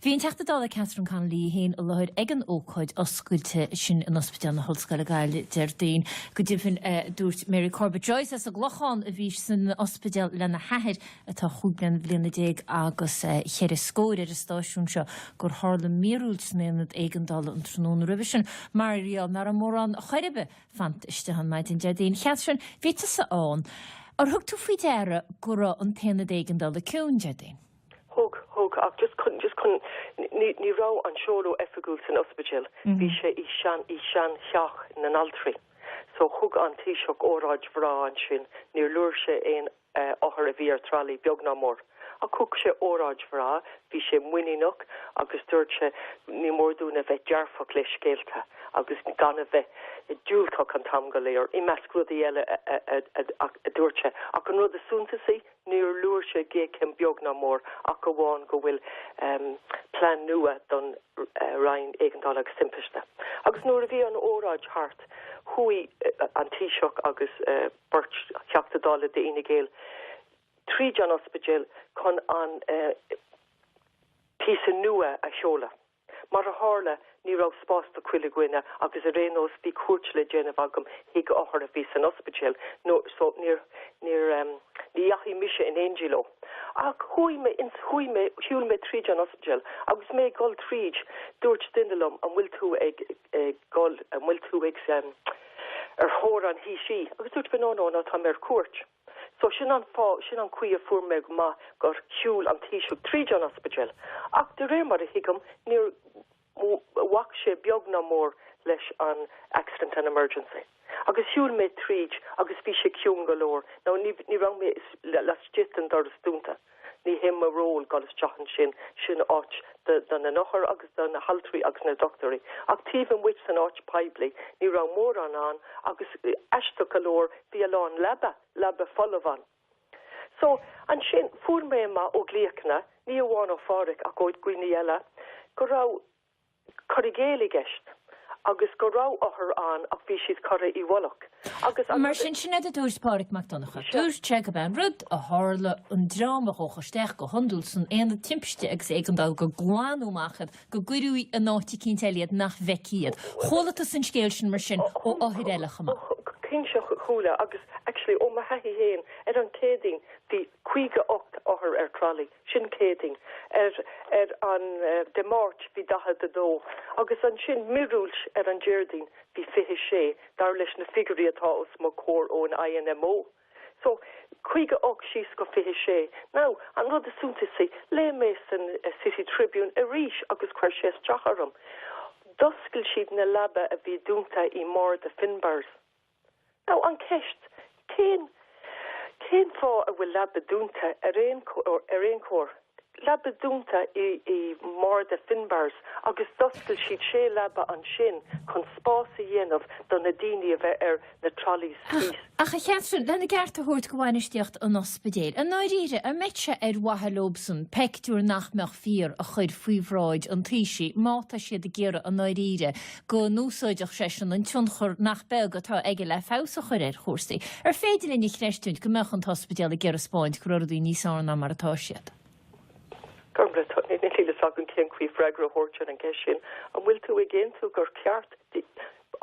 Bhí an Teachta Dála Catherine Connolly í féin i láthair ag an ócáid oscailte sin in Ospidéal na hOllscoile Gaillimh Déardaoin. Go deimhin, dúirt Mary Corbett Joyce as an gClochán, a bhí san ospidéal lena hathair, atá chúig bliana déag agus cheithre scór, ar an stáisiún seo gur tharla míorúilt san aonad éigeandála an tráthnóna roimhe sin mar gheall nach raibh mórán chor ar bith fanta istigh ann maidin Déardaoin. Catherine, bhí tusa ann. Ar thug tú faoi deara go raibh an t-aonad éigeandála ciúin Déardaoin? Thug, thug, ach just chun, just chun, ní, ní raibh an seoladh oifigiúil san ospidéal, bhí sé i sean, i sean-theach na n-altraí. So thug an Taoiseach óráid bhreá ansin, níor luaigh sé aon othar a bhí ar tralaí, beag ná mór. Ach thug sé óráid bhreá, bhí sé muiníneach agus dúirt sé, ní mór dúinn a bheith dearfach le scéalta agus gan a bheith diúltach an t-am go léir, i measc rudaí eile a dúirt sé. Ach an rud is suntasaí, níor luaigh sé géarchéim beag ná mór ach amháin go bhfuil plean nua don Roinn Éigeandála agus Timpiste. Agus nuair a bhí an óráid thart, chuaigh an Taoiseach agus. beirt Theachta Dála d'Fhine Gael tríd an ospidéal chun an píosa nua a sheoladh. Mar a tharla, ní raibh spás do chuile dhuine agus ar aon nós bhí cuairt le déanamh agam chuig othar a bhí san ospidéal so níor, níor, ní dheachaigh mise in éindí leo. Ach chuaigh mé, chuaigh mé, shiúil mé tríd an ospidéal agus mé ag dul tríd dúirt duine liom an bhfuil tú ag, ag dul, an bhfuil tú ag, ar thóir an Taoisigh agus dúirt mé no no no tá mé ar cuairt. So sin an fáth, sin an chaoi a fuair mé amach gur shiúil an Taoiseach tríd an ospidéal. Ach de réir mar a thuigim níor bhac sé beag ná mór leis an Accident and Emergency. Agus shiúil mé tríd agus bhí sé ciúin go leor. Now ní ní raibh mé laistigh den doras dúnta. Ní hé mo ról dul isteach ansin, sin áit do na n-othar agus do na haltraí agus na dochtúirí. Ach taobh amuigh san áit poiblí, ní raibh mórán ann agus aisteach go leor bhí a lán leaba, leaba folamh ann. So, ansin, fuair mé amach ó ghlaochanna, ní amháin ó Phádhraic ach ó dhaoine eile, go raibh cur i gcéill i gceist agus go raibh othair ann ach bhí siad curtha i bhfolach agus an Mar sin, sin é a dúirt Pádraig Mac Donncha. Dúirt sé gurb é an rud a tharla an dream a ghabhadh isteach go hiondúil san aonad timpiste agus éigeandála gur glanadh amach iad, go gcuireadh in áit eicínt eile iad nach bhfeicfí iad. Chuala tusa an scéal sin mar sin ó othair eile chomh maith? Cinnte chuala agus actually ó mo thaithí féin ar an Chéadaoin bhí 58 othar ar tralaí. Sin Céadaoin. Ar ar an Dé Máirt bhí 42 agus ansin míorúilt ar an Déardaoin bhí 26, dar leis na figiúirí atá os mo chomhair ón INMO. So, 58 síos go 26. Now, an rud is suntasaí, léigh mé san City Tribune arís agus chuir sé isteach orm. D'oscail siad na leaba a bhí dúnta i mbarda Finbarr's. Now, an cheist, cén, cén fáth a bhfuil leaba dúnta ar aon, ar aon chor? Leaba dúnta i, i mbarda Finbarr's agus d'oscail siad sé leaba ansin chun spás a dhéanamh do na daoine a bheith ar na trolleys Ach, ach a Chatherine, lena gceart a thabhairt do bhainistíocht an ospidéil, i ndáiríre, an mbeadh sé ar mhaithe leobsan peictiúr nach mbeadh fíor a chur faoi bhráid an Taoisigh má tá siad ag iarraidh i ndáiríre go n-úsáidfeadh seisean an tionchar nach beag atá aige le feabhas a chur ar chúrsaí. Ar féidir linn a chreistiúint go mbeadh an t-ospidéal ag iarraidh 'spáint go raibh rudaí níos fearr ná mar atá siad? Gormfhlaith, Níl a fhios agam cén chaoi freagra a thabhairt ar an gceist sin. An bhfuil tú ag aontú gur ceart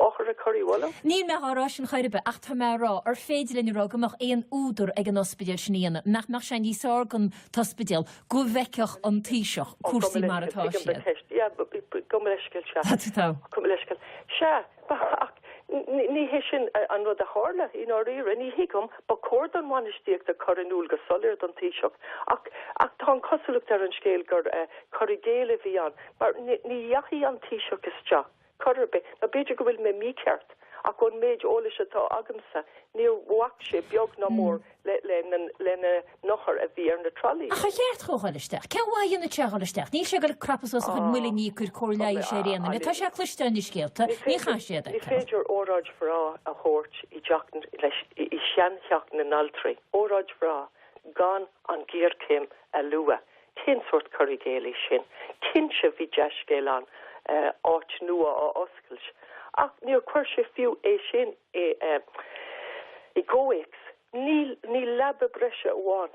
othair a chur i bhfolach? Níl mé á rá sin chor ar bith ach tá mé á rá, ar féidir linn a rá go mbeadh aon údar ag an ospidéal sin a dhéanamh, nach mbeadh sé níos fearr don t-ospidéal go bhfeicfeadh an Taoiseach cúrsaí mar atá siad. Gabh mo leithscéal, sea. Tá tú togha. Gabh mo leithscéal. Sea, ach ní hé sin an rud a tharla, i ndáiríre. Ní thuigim. Ba chóir don bhainistíocht a chur in iúl go soiléir don Taoiseach. Ach tá an chosúlacht ar an scéal gur cur i gcéill a bhí ann, mar ní dheachaigh an Taoiseach isteach. chor ar bith. Nó b'fhéidir go bhfuil mé mícheart, ach ón méid eolais atá agamsa, níor bhac sé beag ná mór le na n-othar a bhí ar na trolleys. Ach ar cheart dhó dhul isteach? Cén mhaith a dhéanfadh sé a dhul isteach? Níl sé ag dul ag crapadh suas a chuid muilinní ag cur cóir leighis ar aon duine. Tá sé ag cloisteáil na scéalta. Ní chaithfidh sé iad a Ní fheiceáil. féidir óráid bhreá a thabhairt i dteach leis i seantheach na n-altraí. Óráid bhreá gan an ghéarchéim a lua. Cén sórt cur i gcéill é sin? Cinnte, bhí dea-scéal ann, áit nua á oscailt, ach níor chuir sé fiú é sin i gcomhthéacs. Níl, níl leaba breise amháin.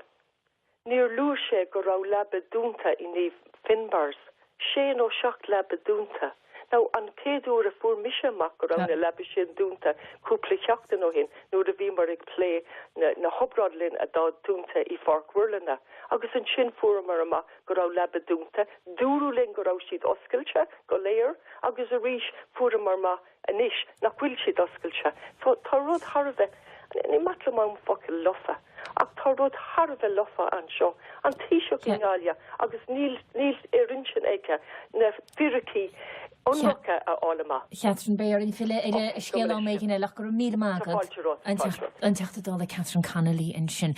Níor luaigh sé go raibh leaba dúnta i Naomh Finbarr's. sé nó seacht leaba dúnta. Now, an chéad uair a fuair mise amach go raibh na leaba sin dúnta cúpla sheachtain ó shin nuair a bhíomar ag plé na na hobráid linn atá dúnta i Pháirc Mhuirlinne agus ansin fuaireamar amach go raibh leaba dúnta. Dúradh linn go raibh siad oscailte go léir agus arís fuaireamar amach anois nach bhfuil siad oscailte. So tá rud thar a bheith, ní maith liom an focal lofa, ach tá rud thar a bheith lofa anseo, an Taoiseach i nGaillimh agus níl, níl ar intinn aige na fíricí ionraice a fháil amach. Catherine, beidh orainn filleadh ar an scéal am éigin eile ach go raibh míle maith agat. Tá fáilte romhat, An Teachta Dála Catherine Connolly ansin.